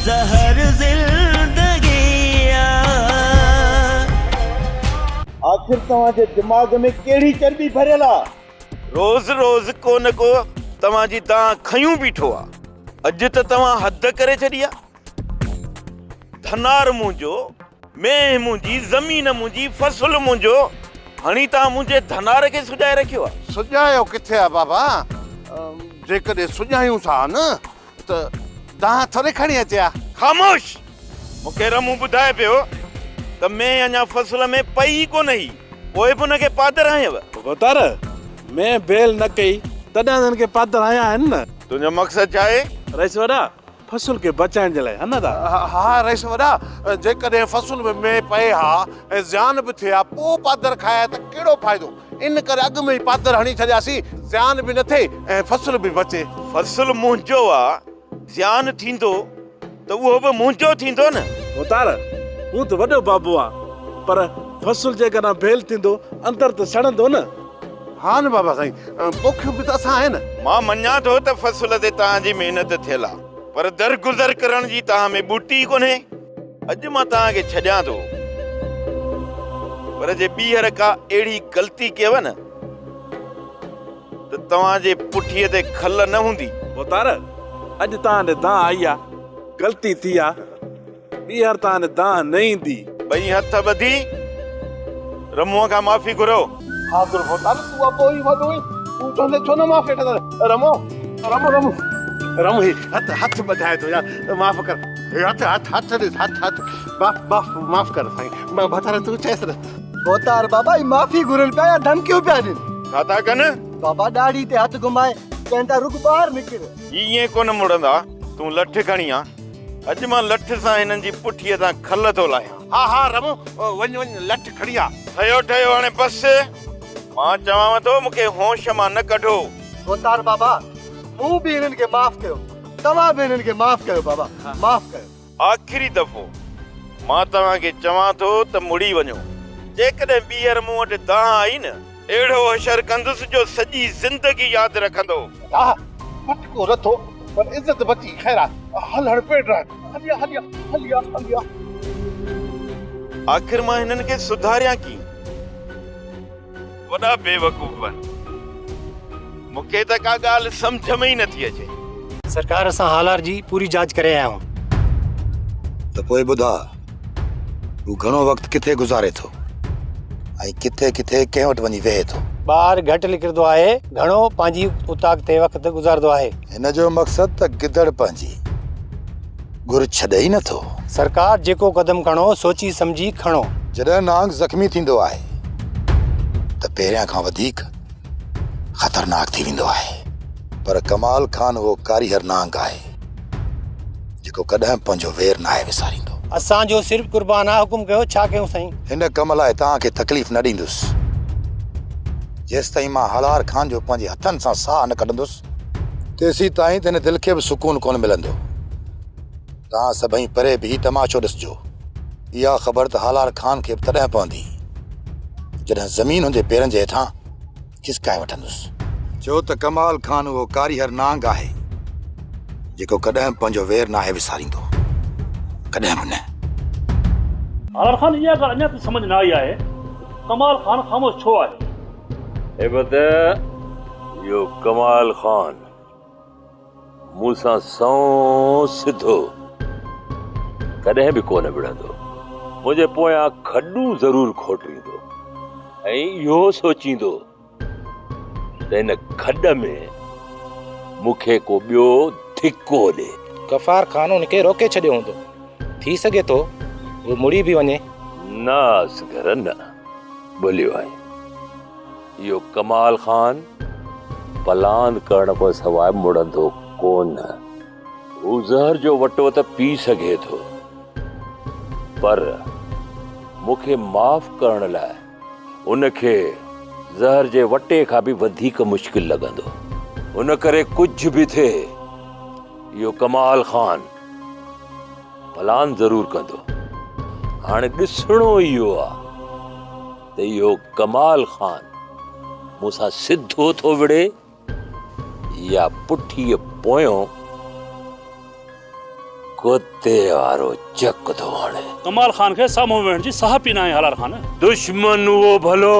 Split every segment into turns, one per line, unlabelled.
زهر زندگي آ.
آخر توهان جي دماغ ۾ ڪهڙي چرٻي ڀريل آ؟ روز روز ڪو نه ڪو توهان جي دانهن کنيون بيٺو آ. اڄ ته توهان حد ڪري ڇڏي آ. ڌنار منهنجو، مينهن منهنجي، زمين منهنجي، فصل منهنجو، هڻي توهان منهنجي ڌنار کي سجائي رکيو آ.
سجايو ڪٿي آ بابا، جيڪڏهن سجايونس ها نه ته دانهن ٿوري کڻي اچي ها.
خاموش! مون کي رمون ٻڌائي پيو ته مينهن اڃا فصل ۾ پئي ئي ڪونه هئي، پوء به ان کي پادر هنيو.
ڀوتار، مينهن بيل نه ڪئي تڏهن هنن کي پادر هنيا آهن نه.
تنهنجو مقصد ڇا آهي؟
رئيس وڏا، فصل کي بچائڻ جي لاء ها نه دا؟
ها رئيس وڏا، جيڪڏهن فصل ۾ مينهن پئي ها ۽ زيان به ٿئي ها پوء پادر کائي ها ته ڪهڙو فائدو؟ ان ڪري اڳ ۾ ئي پادر هڻي ڇڏياسين، زيان به نه ٿئي ۽ فصل به بچي.
فصل منهنجو آ، زيان ٿيندو ته اهو به منهنجو ٿيندو نه.
ڀوتار، هون ته وڏو بابو آن، پر فصل جيڪڏهن ڀيل ٿيندو، اندر ته سڙندو نه.
ها نه بابا سائين، پوکيو به ته اسان آهي نه.
مان مڃان ٿو ته فصل تي توهان جي محنت ٿيل آ، پر درگذر ڪرڻ جي توهان ۾ ٻوٽي ئي ڪونهي. اڄ مان توهان کي ڇڏيان ٿو، پر جي ٻيهر ڪا اهڙي غلطي ڪيو نه ته توهان جي پٺيء تي کل نه هوندي.
ڀوتار، اڄ توهان ڏي دانهن آئي آ، غلطي ٿي آ، ٻيهر توهان ڏي دانهن نه ايندي.
ٻئي هٿ ٻڌي رمونء کان معافي گهرو.
حاضر ڀوتار، تون ابو ئي وڏو آهين، تون چوندين ڇو نه معافي وٺندس. رمو، رمو، رمو، رمو هي هٿ هٿ ٻڌائي ٿو يار، معاف ڪر. هي هٿ هٿ هٿ ڏس هٿ هٿ، معاف معاف معاف ڪر سائين. ڀوتار تون چئس نه.
ڀوتار بابا هي معافي گهرن پيا يا ڌمڪيون پيا ڏين؟
ڇا ٿا ڪن؟
بابا ڏاڙهي تي هٿ گهمائي چون ٿا رڳ ٻاهر نڪر.
هي ائين ڪونه مڙندا، تون لٺ کڻي آ. اڄ مان لٺ سان هنن جي پٺيء تان کل ٿو لاهيان.
ها ها رمو، وڃ وڃ لٺ کڻي آ.
ٺهيو ٺهيو هاڻي بس. مان چوانو ٿو مون کي هوش مان نه ڪڍو.
ڀوتار بابا، مون به هنن کي معاف ڪيو، توهان به هنن کي معاف ڪيو بابا، معاف ڪيو.
آخري دفعو مان توهان کي چوان ٿو ته مڙي وڃو. جيڪڏهن ٻيهر مون وٽ دانهن آئي نه. اهڙو حشر ڪندس جو سڄي زندگي ياد رکندو.
آه پٽڪو رٿو پر عزت بچي خير آ هل هڻ پيٽ رهن هليا هليا هليا هليا.
آخر مان هنن کي سڌاريان ڪيئن؟ وڏا بيوقوف آهن. مون کي ته ڪا ڳالهه سمجهه ۾ ئي نٿي اچي.
سرڪار اسان هالار جي پوري جاچ ڪري آيا آهيون.
ته پوء ٻڌاء هو گهڻو وقت ڪٿي گذاري ٿو ۽ ڪٿي ڪٿي ڪنهن وٽ وڃي ويهي ٿو؟
ٻاهر گهٽ نڪرندو آهي، گهڻو پنهنجي اوطاق تي وقت گذارندو آهي.
هن جو مقصد ته گدڙ پنهنجي گر ڇڏي ئي نٿو.
سرڪار جيڪو قدم کڻو سوچي سمجهي کڻو.
جڏهن نانگ زخمي ٿيندو آهي ته پهريان کان وڌيڪ خطرناڪ ٿي ويندو آهي. پر ڪمال خان اهو ڪاريهر نانگ آهي جيڪو ڪڏهن به پنهنجو وير ناهي وساريندو.
اسان جو سر قربان آ، حڪم ڪيو ڇا ڪيون سائين؟
هن ڪم لاء توهان کي تڪليف نه ڏيندس. جيستائين مان هالار خان جو پنهنجي هٿن سان ساهه نه ڪڍندس، تيسيتائين ته هن دل کي به سڪون ڪونه ملندو. توهان سڀئي پري بيهي تماشو ڏسجو. اها خبر ته هالار خان کي به تڏهن پوندي، جڏهن زمين هن جي پيرن جي هيٺان کسڪائي وٺندس. ڇو ته ڪمال خان اهو ڪاريهر نانگ آهي، جيڪو ڪڏهن به پنهنجو وير ناهي وساريندو. ڪڏهن به نه.
هالار خان اها ڳالهه اڃا تائين سمجهه نه آئي آهي ته ڪمال خان خاموش ڇو آهي؟
هيبت، اهو ڪمال خان مون سان سنئون سڌو ڪڏهن به ڪونه وڙهندو. منهنجي پويان کڏون ضرور کوٽريندو ۽ اهو سوچيندو ته هن کڏ ۾ مون کي ڪو ٻيو ڌڪو ڏي.
غفار خان ان کي روڪي ڇڏيو هوندو. ٿي سگهي ٿو هو مڙي به وڃي.
نه اصغر نه، ٻليو آهين. اهو ڪمال خان پلاند ڪرڻ کان سواء مڙندو ڪونه. هو زهر جو وٽو ته پي سگهي ٿو، پر مون کي معاف ڪرڻ لاء ان کي زهر جي وٽي کان به وڌيڪ مشڪل لڳندو. ان ڪري ڪجهه به ٿئي، اهو ڪمال خان پلاند ضرور ڪندو. هاڻي ڏسڻو اهو آ ته اهو ڪمال خان مون سان سڌو ٿو وڙهي يا پٺيء پويون ڪتي وارو چڪ ٿو هڻي.
ڪمال خان کي سامهون ويهڻ جي ساهپ ئي ناهي هالار خان.
دشمن اهو ڀلو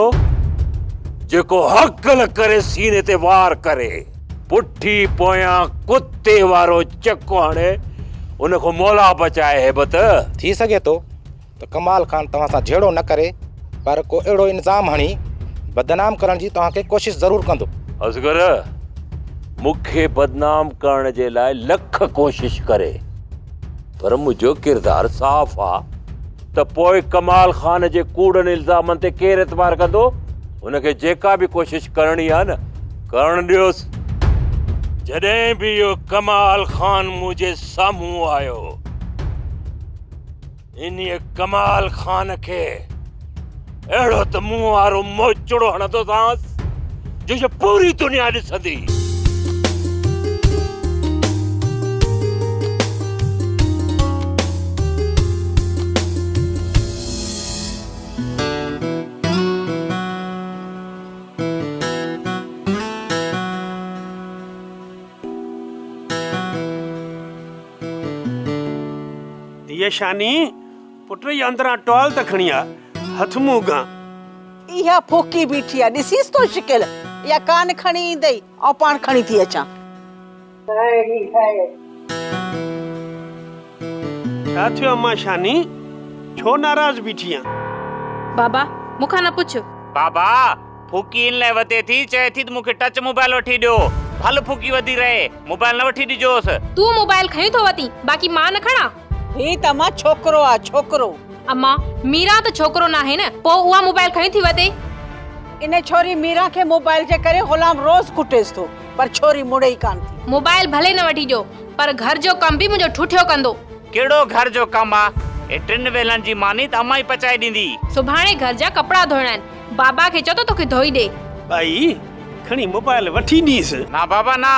جيڪو هڪل ڪري سيني تي وار ڪري. پٺي پويان ڪتي وارو چڪ هڻي ان کان مولا بچائي هيبت.
ٿي سگهي ٿو ته ڪمال خان توهان سان جهيڙو نه ڪري پر ڪو اهڙو الزام هڻي بدنام ڪرڻ جي توهان کي ڪوشش ضرور ڪندو.
اصغر مون کي بدنام ڪرڻ جي لاء لک ڪوشش ڪري پر منهنجو ڪردار صاف آ ته پوء ڪمال خان جي ڪوڙن الزامن تي ڪير اعتبار ڪندو؟ هن کي جيڪا به ڪوشش ڪرڻي آ نه ڪرڻ ڏيوس. جڏهن به اهو ڪمال خان منهنجي سامهون آيو. انهيء ڪمال خان کي اهڙو ته منهن وارو موچڙو هڻندوسانس جو هيء پوري دنيا ڏسندي.
ڌيء شاني، پٽ هي اندران ٽوال ته کڻي آ، هٿ منهن اگهان.
اها ڦوڪي بيٺي آ، ڏسيس ٿو شڪل، اها ڪانه کڻي ايندئي، آئون پاڻ کڻي ٿي اچان. هائي هائي.
ڇا ٿيو امان شاني، ڇو ناراض بيٺي آن؟
بابا، مون کان نه پڇ.
بابا، ڦوڪي ان لاء وڌي ٿي، چئي ٿي ته مون کي ٽچ موبائل وٺي ڏيو. ڀل ڦوڪي وڌي رهي، موبائل نه وٺي ڏجوس.
تون موبائل کنيون ٿو وتين، باقي مان نه کڻان؟
هي ته امان ڇوڪرو آ، ڇوڪرو.
امان، ميران ته ڇوڪرو ناهي نه، پوء اها موبائل کنيون ٿي وتي؟
ان ڇوري ميران کي موبائل جي ڪري غلام روز ڪٽيس ٿو، پر ڇوري مڙي ئي ڪانه ٿي.
موبائل ڀلي نه وٺي ڏيو، پر گهر جو ڪم به منهنجو ٺوٺيو ڪندو.
ڪهڙو گهر جو ڪم آ؟ هي ٽن ويلن جي ماني ته امان ئي پچائي ڏيندي.
سڀاڻي گهر جا ڪپڙا ڌوئڻا آهن، بابا کي چئو ته توکي ڌوئي ڏي.
ٻائي، کڻي موبائل وٺي ڏينس.
نه بابا نه،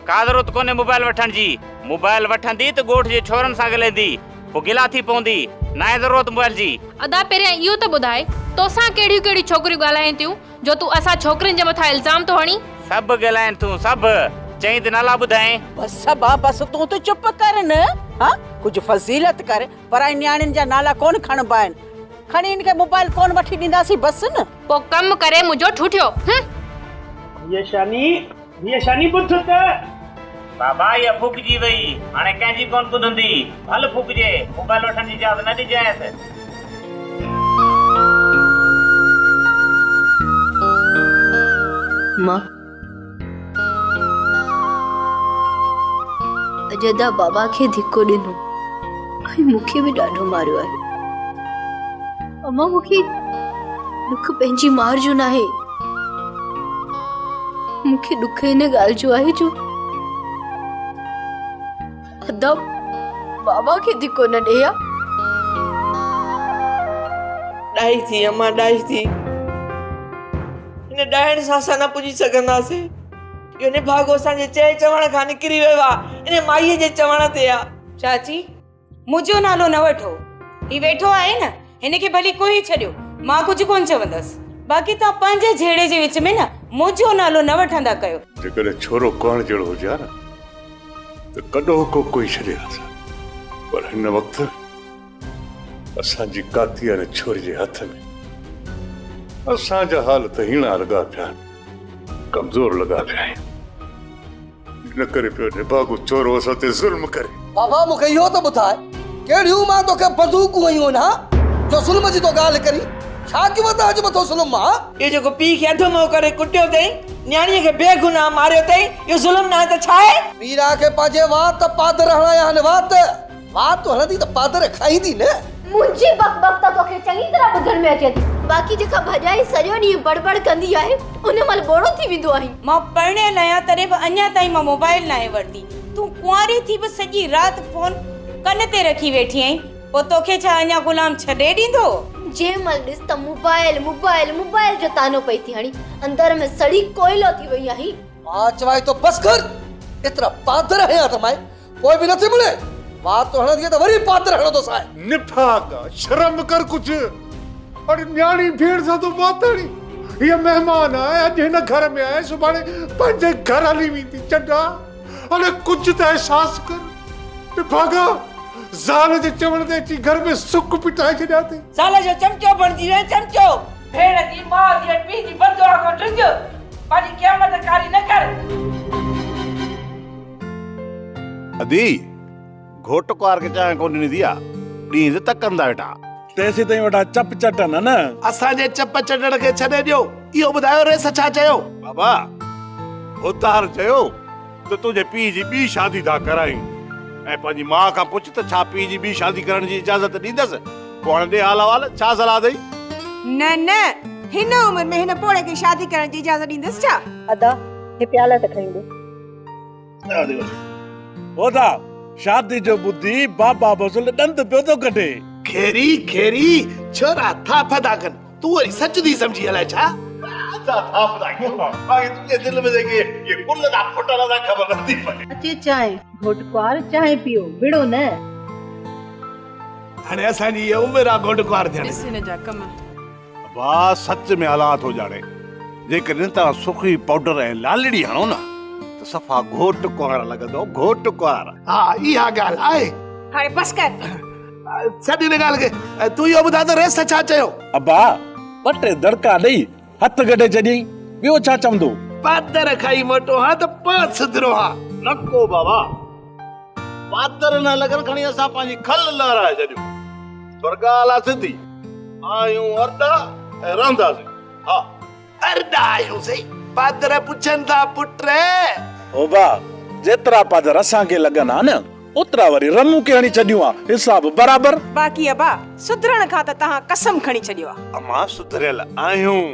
ڪا ضرورت ڪونهي موبائل وٺڻ جي. موبائل وٺندي ته ڳوٺ جي ڇورن سان ڳالهائيندي، پوء گلا ٿي پوندي. ناهي ضرورت موبائل جي.
ادا پهريان اهو ته ٻڌاء، توسان ڪهڙيون ڪهڙيون ڇوڪريون ڳالهائين ٿيون، جو تون اسان ڇوڪرين جي مٿان الزام ٿو هڻين؟
سڀ ڳالهائين ٿيون سڀ. چئين ته نالا ٻڌائين.
بس ابا بس تون ته چپ ڪر نه. ها ڪجهه فضيلت ڪر. پرائي نياڻين جا نالا ڪونه کڻبا آهن. کڻي هن کي موبائل ڪونه وٺي ڏينداسين بس نه.
پوء ڪم ڪري منهنجو ٺوٺيو. هن.
ڌيء شاني، ڌيء شاني ٻڌ ته.
بابا اها ڦوڪجي وئي، هاڻي ڪنهن جي ڪونه ٻڌندي. ڀل ڦوڪجي، موبائل وٺڻ جي اجازت نه ڏجانئس.
مان اڄ ادا بابا کي ڌڪو ڏنو ۽ مون کي به ڏاڍو ماريو آهي. امان مون کي ڏک پنهنجي مار جو ناهي، مون کي ڏک ان ڳالهه جو آهي جو ادا بابا کي ڌڪو نه ڏي ها.
ڏاهي ٿي امان ڏاهي ٿي. هن ڏائڻ سان اسان نه پڄي سگهنداسين. اهو نڀاڳو اسان جي چئي چوڻ کان نڪري ويو آ. ان مائيء جي چوڻ تي آ.
چاچي منهنجو نالو نه وٺو. هي ويٺو آهي نه، هن کي ڀلي ڪوهي ڇڏيو، مان ڪجهه ڪونه چوندس. باقي توهان پنهنجي جهيڙي جي وچ ۾ نه منهنجو نالو نه وٺندا ڪيو.
جيڪڏهن ڇورو ڪهڻ جهڙو هجي ها نه ته ڪڏهوڪو ڪوهي ڇڏي هاس، پر هن وقت اسان جي ڪاتي آهي ڇوري جي هٿ ۾. اسان جا حال ته هيڻا لڳا پيا آهن، ڪمزور لڳا پيا آهيون. ان ڪري پيو نڀاڳو چورو اسان تي ظلم ڪري.
بابا مون کي اهو ته ٻڌاء ڪهڙيون مان توکي بندوقون هنيون آهن ها جو ظلم جي ٿو ڳالهه ڪرين ڇا ڪيو اٿئي اڄ مٿو ظلم ها.
اهو جيڪو پيء کي اڌ مئو ڪري ڪٽيو اٿئي، نياڻيء کي بي گناهه ماريو اٿئي، اهو ظلم ناهي ته ڇا آهي؟
ميرا کي پنهنجي وات پادر هڻايا آهن وات وات هڻندي ته پادر کائيندي نه.
منهنجي بڪ بڪ ته توکي چڱي طرح ٻڌڻ ۾ اچي ٿي. باقي جيڪا ڀڄائي سڄو ڏينهن بڙ بڙ ڪندي آهي، ان مهل ٻوڙو ٿي ويندو آهين.
مان پرڻيل آهيان تڏهن به اڃا تائين مان موبائل ناهي ورتي. تون ڪنواري ٿي به سڄي رات فون ڪن تي رکي ويٺي آهين. پوء توکي ڇا اڃا غلام ڇڏي ڏيندو؟
جنهن مهل ڏس ته موبائل موبائل موبائل جو طعنو پئي ٿي هڻين. اندر ۾ سڙي ڪوئلو ٿي وئي آهين.
مان چوانء ٿو بس ڪر، ايترا پادر هنيا اٿمانء. پوء به نٿي مڙي، وات هڻندينء ته وري پاتر هڻندوسانء.
نفاق آ، شرم ڪر ڪجهه. اڙي نياڻي ڀيڻ سان تون وات هڻين. هيء مهمان آهي، اڄ هن گهر ۾ آهي، سڀاڻي پنهنجي گهر هلي ويندي. چنڊا، اڙي ڪجهه ته احساس ڪر.
نڀاڳا، زال جي چوڻ تي اچي گهر ۾ سڪ پٽائي ڇڏيا اٿئي.
زال جو چمچو بڻجي وئين چمچو. ڀيڻ جي، ماء جي ۽ پيء جي بددعا کان ڊڄ. پنهنجي قيامت ڪاري نه ڪر.
ادي، گهوٽ ڪنوار کي چانهه ڪونه ڏني ٿي آ. ڏينهن ته تڪن ٿا ويٺا.
تيسين تائين ويٺا چپ چٽن نه.
اسان جي چپ چٽڻ کي ڇڏي ڏيو. اهو ٻڌايو رئيس ڇا چيو؟
بابا، ڀوتار چيو ته تنهنجي پيء جي ٻي شادي ٿا ڪرايون ۽ پنهنجي ماء کان پڇ ته ڇا پيء جي ٻي شادي ڪرڻ جي اجازت ڏيندس؟ پوء هاڻي ڏي حال احوال، ڇا صلاح اٿئي؟
نه نه، هن عمر ۾ هن پوڙهي کي شادي ڪرڻ جي اجازت ڏيندس ڇا؟
ادا، هي پيالا ته کڻي ڏي.
ادا، شادي جو ٻڌي بابا بسل ڏند پيو ٿو ڪڍي.
کيري کيري، ڇورا ٿاڦ ٿا ڪن، تون وري سچ ٿي سمجهين الائي ڇا؟
اسان ٿاڦ ٿا ڪيون، باقي تنهنجي دل ۾ جيڪي اهي گل ٿا ڦٽن اسان کي خبر نٿي پئي.
اچي چانهه، گهوٽ ڪنوار چانهه پيئو، وڙهو نه.
هاڻي اسان جي اها عمر آ گهوٽ ڪنوار ٿيڻ جي.
ڏس هن جا ڪم.
ابا سچ ۾ الله ٿو ڄاڻي، جيڪڏهن توهان سرخي پائوڊر ۽ لالڙي هڻو نه ته صفا گهوٽ ڪنوار لڳندؤ، گهوٽ ڪنوار.
ها اها ڳالهه آهي.
هاڻي بس ڪر.
ڇڏ ان ڳالهه کي، تون اهو ٻڌاء ته رئيس ڇا چيو؟
ابا ٻه ٽي دڙڪا ڏئي هٿ ڪڍي ڇڏيائين، ٻيو ڇا چوندو؟
پادر کائي موٽو ها ته پاڻ سڌرو ها.
نه ڪو بابا، پادر نه لڳن کڻي اسان پنهنجي کل لهرائي ڇڏيون، پر ڳالهه آ سڌي، آهيون ارڏا ۽ رهنداسين، ها.
ارڏا آهيون سهي، پادر پڇن ٿا پٽ.
ابا، جيترا پادر اسان کي لڳن ها نه، اوترا وري رمون کي هڻي ڇڏيون ها، حساب برابر.
باقي ابا، سڌرڻ کان ته توهان قسم کڻي ڇڏيو آ.
امان سڌريل آهيون،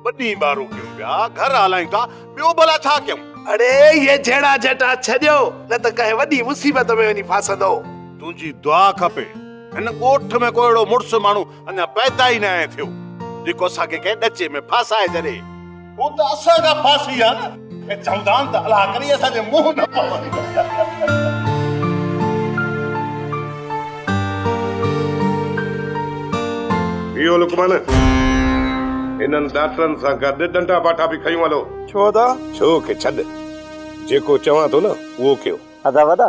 ٻني ٻارو ڪيون پيا، گهر هلايون ٿا، ٻيو ڀلا ڇا ڪيون؟
اڙي اهي جهيڙا جهٽا ڇڏيو، نه ته ڪنهن وڏي مصيبت ۾ وڃي ڦاسندؤ.
تنهنجي دعا کپي، هن ڳوٺ ۾ ڪو اهڙو مڙس ماڻهو اڃا پيدا ئي ناهي ٿيو، جيڪو اسان کي ڪنهن ڏچي ۾ ڦاسائي ڇڏي. هو ته اسان کان ڦاسي ها نه، ۽ چوندا آهن ته الله ڪري اسان جي منهن نه پون.
اهو لقمان، هنن ڏاٽرن سان گڏ ڏنڊا باٺا به کنيون هلو.
ڇو ادا؟
ڇو کي ڇڏ، جيڪو چوان ٿو نه اهو ڪيو.
ادا وڏا،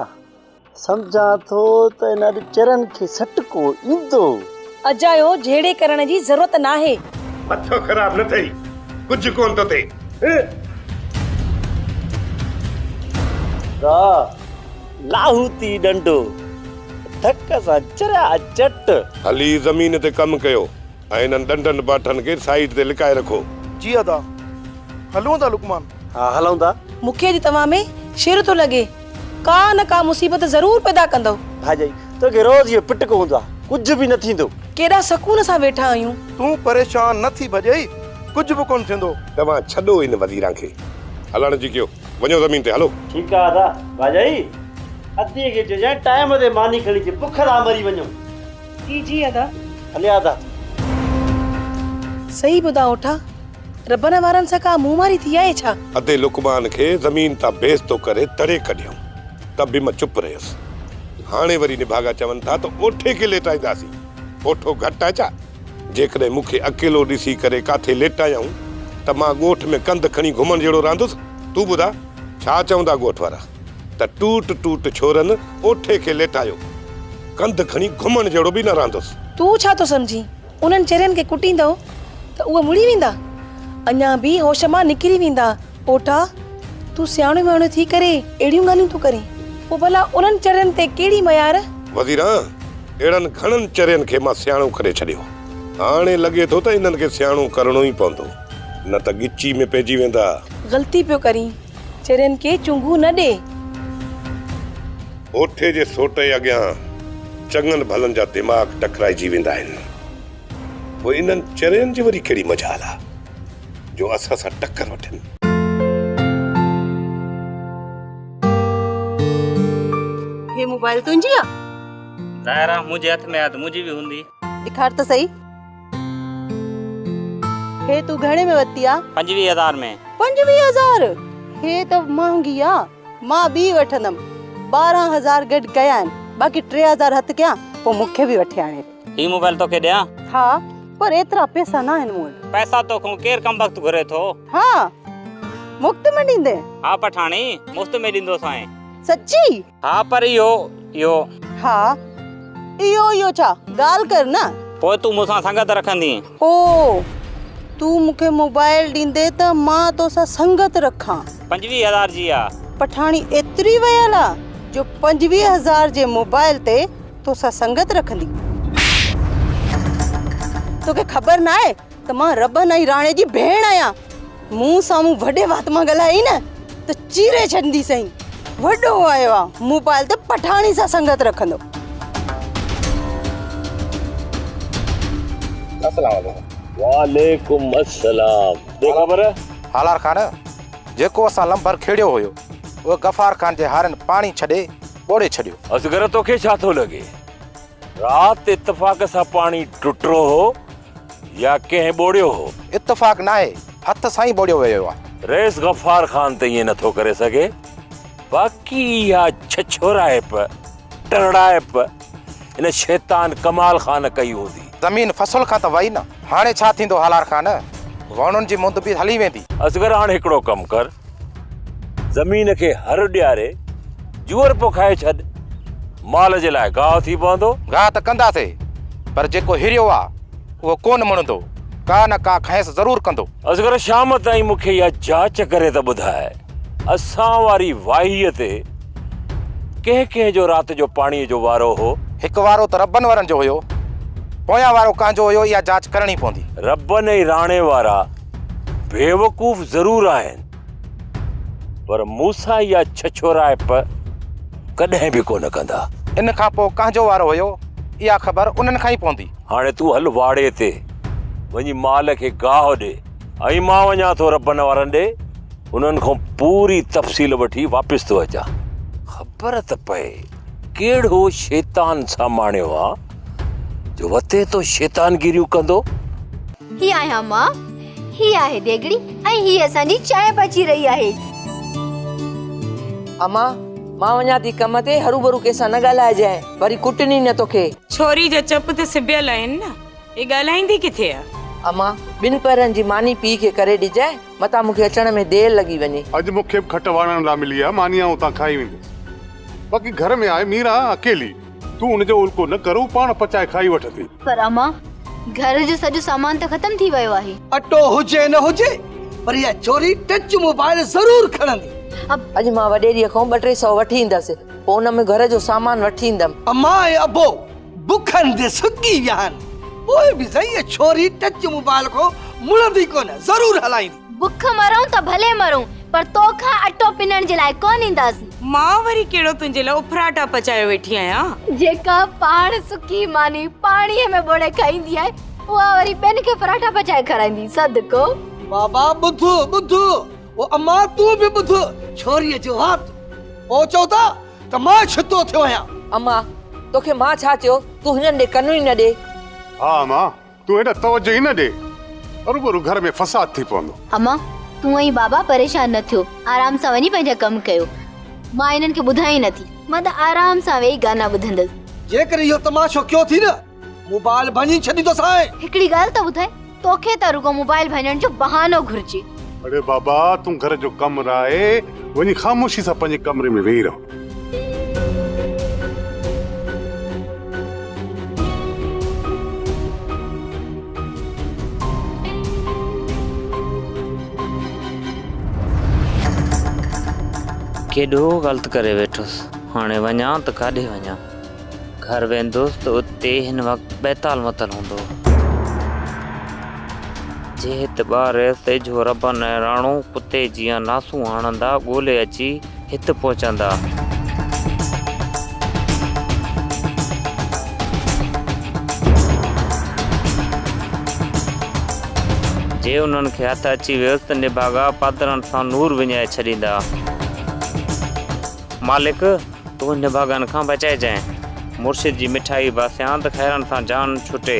سمجهان ٿو ته ان اڄ چرن کي سٽڪو ايندو.
اجايو جهيڙي ڪرڻ جي ضرورت ناهي.
مٿو خراب نه ٿئي، ڪجهه ڪونه ٿو ٿئي.
ادا، لاهوتي ڏنڊو، ڌڪ سان چريا چٽ.
هلي زمين تي ڪم ڪيو ۽ انهن ڏنڊن باٺن کي سائيڊ تي لڪائي رکو.
جي ادا، هلون ٿا لقمان.
ها هلون ٿا.
مون کي اڄ توهان ۾ شر ٿو لڳي. ڪا نه ڪا مصيبت ضرور پيدا ڪندؤ.
ڀاڄائي، توکي روز اهو پٽڪو هوندو آ، ڪجهه به نه ٿيندو.
ڪيڏا سڪون سان ويٺا آهيون.
تون پريشان نه ٿي ڀڄئي، ڪجهه به ڪونه ٿيندو.
توهان ڇڏو ان وزيران کي. هلڻ جي ڪيو. وڃو زمين تي هلو.
ٺيڪ آ ادا. ڀاڄائي، اديء کي چئجانء ٽائيم تي ماني کڻي اچي، بک ٿا مري وڃون.
جي جي ادا.
هليا ادا.
صحيح ٻڌاء اوٺا، ربن وارن سان ڪا منهن ماري ٿي آهي ڇا؟
ادي لقمان کي زمين تان بيستو ڪري تڙي ڪڍيائون ته به مان چپ رهيس. هاڻي وري نڀاڳا چون ٿا ته اوٺي کي ليٽائينداسين. اوٺو گهٽ آهي ڇا؟ جيڪڏهن مون کي اڪيلو ڏسي ڪري ڪاٿي ليٽايائون ته مان ڳوٺ ۾ ڪنڌ کڻي گهمڻ جهڙو رهندس؟ تون ٻڌاء، ڇا چوندا ڳوٺ وارا؟ ته ٽوٽ ٽوٽ ڇورن اوٺي کي ليٽايو، ڪنڌ کڻي گهمڻ جهڙو به نه رهندس.
تون ڇا ٿو سمجهين، انهن چرين کي ڪٽيندؤ ته اهي مڙي ويندا؟ اڃا به هوش مان نڪري ويندا. اوٺا، تون سياڻو وياڻو ٿي ڪري اهڙيون ڳالهيون ٿو ڪرين، پوء ڀلا انهن چرين تي ڪهڙي ميار؟
وزيران، اهڙن گهڻن چرين کي مان سياڻو ڪري ڇڏيو. هاڻي لڳي ٿو ته انهن کي سياڻو ڪرڻو ئي پوندو، نه ته ڳچي ۾ پئجي ويندا.
غلطي پيو ڪرين، چرين کي چونگو نه ڏي.
اوٺي جي سوٽ جي اڳيان چڱن ڀلن جا دماغ ٽڪرائجي ويندا آهن. پوء انهن چرين جي وري ڪهڙي مجال آ، جو اسان سان ٽڪر وٺن.
هي موبائل تنهنجي آ؟
ظاهر آ منهنجي هٿ ۾ آ ته منهنجي به هوندي.
ڏيکار ته سهي. هي تون گهڻي ۾ ورتي آ؟
25 هزار ۾.
25 هزار؟ هي ته مهانگي آ. مان ٻي وٺندم. 12 هزار گڏ ڪيا آهن. باقي 3 هزار هٿ ڪيان پوء مون کي به وٺي آڻي ڏي.
هي موبائل توکي ڏيان؟
ها پر ايترا پئسا ناهن مون وٽ.
پئسا توکون ڪير ڪمبخت گهري ٿو؟
ها مفت ۾ ڏيندين؟
ها پٺاڻي مفت ۾ ڏيندوسانء.
سچي؟
ها پر اهو اهو.
ها، اهو اهو ڇا؟ ڳالهه ڪر نه.
پوء تون مون سان سنگت رکندينء.
او، تون مون کي موبائل ڏيندين ته مان توسان سنگت رکان.
25 هزار جي آ.
پٺاڻي ايتري ويل آ جو 25 هزار جي موبائل تي توسان سنگت رکندي. توکي خبر ناهي ته مان ربن ۽ راڻي جي ڀيڻ آهيان. مون سامهون وڏي وات مان ڳالهائين نه ته چيري ڇڏنديسئين. وڏو آيو آ موبائل تي پٺاڻي سان سنگت رکندو.
السلام عليڪم.
وعليڪم السلام. ڏي خبر.
هالار خان، جيڪو اسان لنڀر کيڙيو هيو، اهو غفار خان جي هارين پاڻي ڇڏي ٻوڙي ڇڏيو.
اصغر توکي ڇا ٿو لڳي؟ رات اتفاق سان پاڻي ٽٽو هو يا ڪنهن ٻوڙيو هو؟
اتفاق ناهي، هٿ سان ئي ٻوڙيو ويو آهي.
رئيس غفار خان ته ائين نٿو ڪري سگهي. باقي اها ڇڇورائپ، ٽرڙائپ ان شيطان ڪمال خان ڪئي هوندي.
زمين فصل کان ته وئي نه، هاڻي ڇا ٿيندو هالار خان؟ ووڻن جي مند به هلي ويندي.
اصغر هاڻ هڪڙو ڪم ڪر، زمين کي هر ڏياري جوئر پوکائي ڇڏ، مال جي لاء گاهه ٿي پوندو.
گاهه ته ڪنداسي، پر جيڪو هريو آ، اهو ڪونه مڙندو، ڪا نه ڪا کانئس ضرور ڪندو.
اصغر شام تائين مون کي اها جاچ ڪري ته ٻڌاء، اسان واري واهيء تي ڪنهن ڪنهن جو رات جو پاڻيء جو وارو هو؟
هڪ وارو ته ربن وارن جو هيو، پويان وارو ڪنهن جو هيو، اها جاچ ڪرڻي پوندي.
ربن ۽ راڻي وارا بيوقوف ضرور آهن، پر مون سان اها ڇڇورائپ ڪڏهن به ڪونه ڪندا.
ان کان پوء ڪنهن جو وارو هيو، اها خبر انهن کان ئي پوندي.
هاڻي تون هل واڙي تي وڃي مال کي گاهه ڏي ۽ مان وڃان ٿو ربن وارن ڏي، انهن کان پوري تفصيل وٺي واپس ٿو اچان. خبر ته پئي ڪهڙو شيطان ساماڻيو آ جو وتي ٿو شيطانگيريون ڪندو.
هي آهيان مان، هي آهي ديڳڙي ۽ هي اسان جي چانهه پچي رهي آهي.
امان، مان وڃان ٿي ڪم تي، هروڀرو ڪنهن سان نه ڳالهائجانء، وري ڪٽن ئي نه توکي.
ڇوري جا چپ ته سبيل آهن نه، هي ڳالهائيندي ڪٿي آ.
امان، ٻن پهرن جي ماني پيء کي ڪري ڏجانء، متان مون کي اچڻ ۾ دير لڳي وڃي.
اڄ مون کي به کٽ واڻڻ لاء ملي آ، ماني آئون اتان کائي ويندس. باقي گهر ۾ آهي ميران اڪيلي. تون ان جو الڪو نه ڪر، هو پاڻ پچائي کائي وٺندي.
پر امان، گهر جو سڄو سامان ته ختم ٿي ويو آهي.
اٽو هجي نه هجي، پر اها ڇوري ٽچ موبائل ضرور کڻندي.
اڄ مان وڏيريء کان ٻه ٽي سئو وٺي ايندس، پوء ان ۾ گهر جو سامان وٺي ايندم.
امان ۽ ابو بکن تي سڪي ويا آهن، پوء به سائين اها ڇوري ٽچ موبائل کان مڙندي ڪونه، ضرور هلائيندي.
بک مرون ته ڀلي مرون، پر تو کان اٽو پنڻ جي لاء ڪونه اينداسين.
مان وري ڪهڙو تنهنجي لاء اڦراٽا پچايو ويٺي آهيان.
جيڪا پاڻ سڪي ماني پاڻيء ۾ ٻوڙي کائيندي آهي، اها وري ٻين کي فراٽا پچائي کارائيندي. صدقو.
بابا ٻڌ ٻڌ، او امان تون به ٻڌ، ڇوريء جو وات. پوء چئو ٿا ته مان ڇتو ٿيو آهيان.
امان، توکي مان ڇا چيو، تون هنن ڏي ڪن ئي نه ڏي.
ها امان، تون هيڏانهن توجه ئي نه ڏي، هروڀرو گهر ۾ فساد ٿي پوندو.
امان، تون ۽ بابا پريشان نه ٿيو، آرام سان وڃي پنهنجا ڪم ڪيو. مان هنن کي ٻڌان ئي نه ٿي. مان ته آرام سان ويهي گانا ٻڌندس.
جيڪڏهن اهو تماشو ڪيو ٿي نه، موبائل ڀڃي ڇڏيندوسانء.
هڪڙي ڳالهه ته ٻڌاء، توکي ته رڳو موبائل ڀڃڻ جو بهانو گهرجي.
اڙي بابا، تون گهر جو ڪم رائي وڃي خاموشي سان پنهنجي ڪمري ۾ ويهي رهه.
ڪيڏو غلط ڪري ويٺس، هاڻي وڃان ته ڪاڏي وڃان؟ گهر ويندس ته اتي هن وقت بيتال متل هوندو. جي هت ٻاهر رهيس ته اجهو ربن ۽ راڻو ڪتي جيان ناسون هڻندا ڳولي اچي هت پهچندا. جي انهن کي هٿ اچي ويس ته نڀاڳا پادرن سان نور وڃائي ڇڏيندا. مالڪ! تون نڀاڳن کان بچائجانء. مرشد جي مٺائي باسيان ته خيرن سان جان ڇٽي.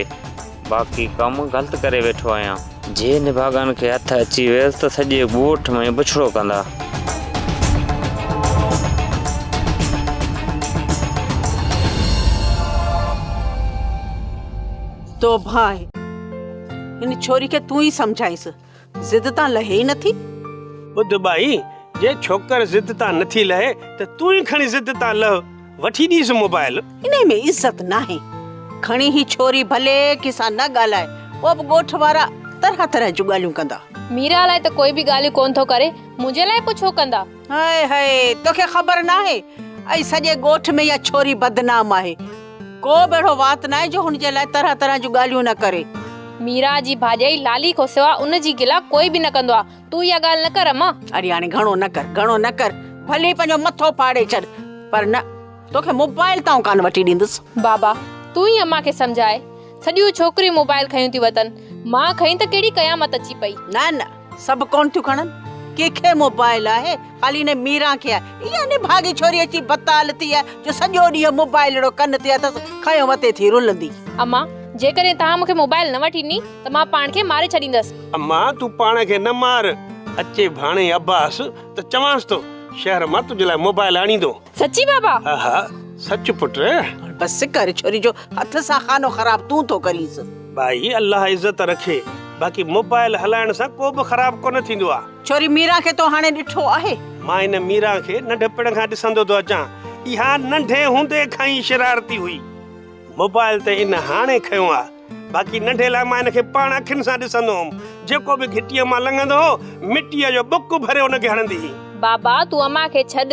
باقي ڪم غلط ڪري ويٺو آهيان. جي نڀاڳن کي هٿ اچي ويس ته سڄي ڳوٺ ۾ بڇڙو ڪندا.
توبهه آهي. هن ڇوري کي تون ئي سمجهائيس. ضد تان لهي ئي نٿي.
ٻڌ ٻائي، جي ڇوڪر ضد تان نٿي لهي ته تون ئي کڻي ضد تان لهه. وٺي ڏيس موبائل.
انهي ۾ عزت ناهي. کڻي هي ڇوري ڀلي ڪنهن سان نه ڳالهائي، پوء به ڳوٺ وارا طرح طرح جون ڳالهيون ڪندا.
ميرا لاء ته ڪوئي به ڳالهيون ڪونه ٿو ڪري، منهنجي لاء پوء ڇو ڪندا؟
هاء هاء، توکي خبر ناهي، اڄ سڄي ڳوٺ ۾ اها ڇوري بدنام آهي. ڪو به اهڙو وات ناهي جو هن جي لاء طرح طرح جون ڳالهيون نه ڪري.
ميرا جي ڀاڄائي لالي کان سوا ان جي گلا ڪوئي به نه ڪندو آ. تون اها ڳالهه نه ڪر امان.
اڙي هاڻي گهڻو نه ڪر، گهڻو نه ڪر. ڀلي پنهنجو مٿو ڦاڙي ڇڏ، پر نه، توکي موبائل ته آئون ڪانه وٺي ڏيندس.
بابا، تون ئي امان کي سمجهاء. سڄيون ڇوڪريون موبائل کنيون ٿيون وتن. مان کنئي ته ڪهڙي قيامت اچي پئي.
نه نه، سڀ ڪونه ٿيون کڻن. ڪنهن کي موبائل آهي، خالي هن ميران کي آهي. اها نڀاڳي ڇوري اچي بتال ٿي آهي جو سڄو ڏينهن موبائل اهڙو ڪن تي اٿس، کنيو وتي ٿي رلندي.
امان، جيڪڏهن توهان مون کي موبائل نه وٺي ڏني ته مان پاڻ کي ماري ڇڏيندس.
امان، تون پاڻ کي نه مار. اچي ڀاڻي عباس ته چوانس ٿو، شهر مان تنهنجي لاء موبائل آڻيندو.
سچي بابا؟
ها ها سچ پٽ.
بس ڪر ڇوري جو هٿ سان خانو خراب تون ٿو ڪرينس.
ڀائي الله عزت رکي باقي موبائل هلائڻ سان ڪو به خراب ڪونه ٿيندو آ.
ڇوري ميران کي تو هاڻي ڏٺو آهي؟
مان هن ميران کي ننڍپڻ کان ڏسندو ٿو اچان. اها ننڍي هوندي کان ئي شرارتي هئي. موبائل ته ان هاڻي کنيو آ. باقي ننڍي لاء مان هن کي پاڻ اکين سان ڏسندو هوم. جيڪو به گهٽيء مان لنگهندو هو، مٽيء جو ٻڪ ڀري ان کي هڻندي هئي.
بابا تون امان کي ڇڏ.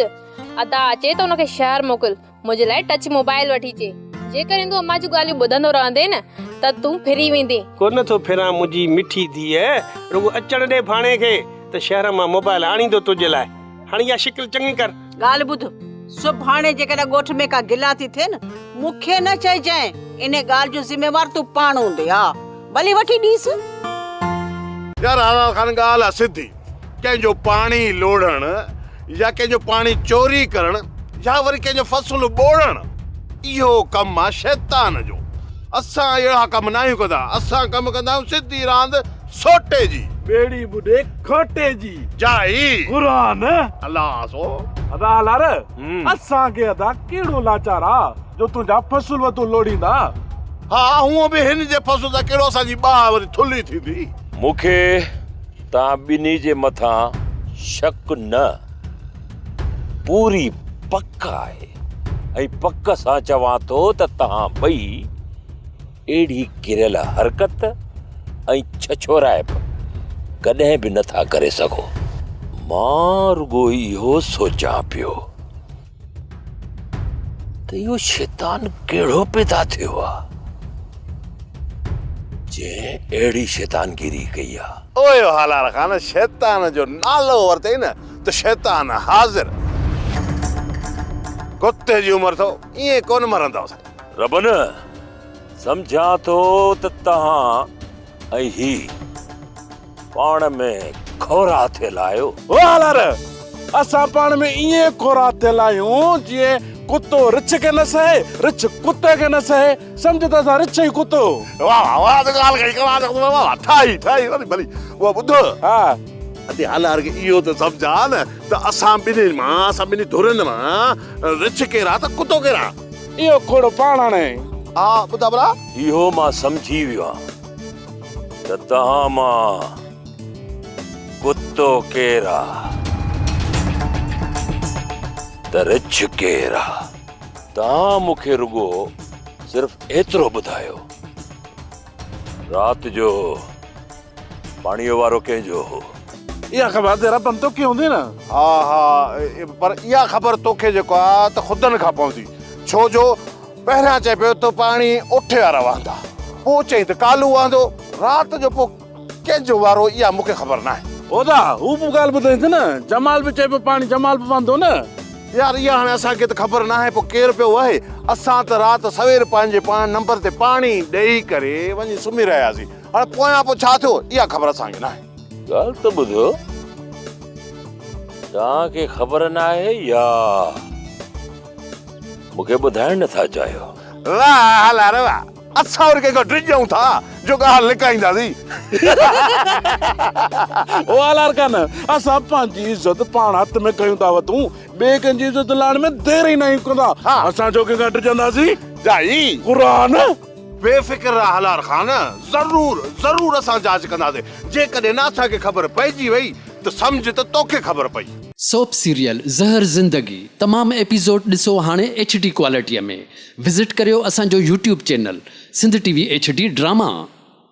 ادا اچي ته ان کي شهر موڪل. منهنجي لاء ٽچ موبائل وٺي اچي. جيڪڏهن تون امان جون ڳالهيون ٻڌندو رهندين نه ته تون ڦري ويندين.
ڪونه ٿو ڦران منهنجي مٺي ڌيء. رڳو اچڻ ڏي ڀاڻي کي ته شهر مان موبائل آڻيندو تنهنجي لاء. هاڻي اها شڪل چڱي ڪر.
ڳالهه ٻڌ، سڀاڻي جيڪڏهن ڳوٺ ۾ ڪا گلا ٿي ٿئي نه، مون کي نه چئجانء، انهيء ڳالهه جو ذميوار تون پاڻ هوندين. ها، ڀلي وٺي ڏينس.
يار حلال خان ڳالهه آ سڌي، ڪنهن جو پاڻي لوڙهڻ يا ڪنهن جو پاڻي چوري ڪرڻ يا وري ڪنهن جو فصل ٻوڙڻ اهو ڪم آ شيطان جو. اسان اهڙا ڪم ناهيون ڪندا، اسان ڪم ڪندا آهيون سڌي راند سوٽي جي.
ٻيڙي ٻڏي کوٽي جي.
جائي.
قرآن.
الله سو.
ادا هالار اسان کي ادا ڪهڙو لاچار آ جو تنهنجا فصل وتون لوڙهيندا.
ها هونء به هن جي فصل سان ڪهڙو اسان جي ٻاهه وري ٿلهي ٿيندي.
مون کي توهان ٻنهي جي مٿان شڪ نه پوري پڪ آهي ۽ پڪ سان چوان ٿو ته توهان ٻئي اهڙي ڪريل حرڪت ۽ ڇڇورائپ ڪڏهن به نٿا ڪري سگهو. مان رڳو اهو سوچان پيو ته اهو شيطان ڪهڙو پيدا ٿيو آ، جنهن اهڙي شيطانگيري ڪئي آ.
اوهي هالار خان، شيطان جو نالو ورتئي نه ته شيطان حاضر. ڪتي جي عمر اٿو، ائين ڪونه مرندؤ سائين.
ربن، سمجهان ٿو ته توهان ۽ هي پاڻ ۾ کورا ٿيل آهيو.
او هالار، اسان پاڻ ۾ ائين کورا ٿيل آهيون جيئن ڪتو رڇ کي نه سهي، رڇ ڪتي کي نه سهي، سمجهه ته اسان رڇ ۽ ڪتو.
واه واه واه ته ڳالهه ڪئي ڪمال واه واه ٺاهي ٺاهي وري ڀلي اها ٻڌ.
ها.
ادي هالار کي اهو ته سمجهاء نه ته اسان ٻنهي مان اسان ٻنهي ڌرين مان رڇ ڪير آ ته ڪتو ڪير آ.
اهو کوڙو پاڻ هڻي.
ها ٻڌاء ڀلا.
اهو مان سمجهي ويو آهيان ته توهان مان ڪتو ڪير آ ته رڇ ڪير آ. توهان مون کي رڳو صرف ايترو ٻڌايو رات جو پاڻيء وارو ڪنهن جو هو؟
اها خبر ته ربن توکي هوندي نه؟
ها ها پر اها خبر توکي جيڪو آ ته خدن کان پوندي ڇو جو پهريان چئي پيو ته پاڻي اوٺي وارا وهندا پوء چئين ته ڪالو وهندو رات جو پوء ڪنهن جو وارو اها مون کي خبر ناهي.
ادا هو به ڳالهه ٻڌائينس نه جمال به چئي پيو پاڻي جمال به وهندو نه.
يار اها هاڻي اسان کي ته خبر ناهي پوء ڪير پيو وهي اسان ته رات سوير پنهنجي پاڻ نمبر تي پاڻي ڏئي ڪري وڃي سمهي رهياسين. هاڻي پويان پوء ڇا ٿيو، اها خبر اسان کي ناهي.
ڳالهه ته ٻڌو، توهان کي خبر ناهي يا مون کي ٻڌائڻ نه ٿا چاهيو؟
واهه هالار واهه، اسان وري ڪنهن کان ڊڄون ٿا جو ڳالهه لڪائينداسين.
او هالار خان، اسان پنهنجي عزت پاڻ هٿ ۾ کنيون ٿا وتون، ٻئي ڪنهن جي عزت لاهڻ ۾ دير ئي ناهيون ڪندا. اسان ڇو ڪنهن کان ڊڄنداسين؟
جائي.
قرآن.
بي فڪر رهه هالار خان، ضرور ضرور اسان جاچ ڪنداسين، جيڪڏهن نه اسان کي خبر پئجي وئي ته سمجهه ته توکي خبر پئي.
سوپ سيريل زهر زندگي تمام ايپيسوڊ ڏسو هاڻي ايڇ ڊي ڪوالٽي ۾ وزٽ ڪريو اسان جو YouTube channel Sindh T V H D drama.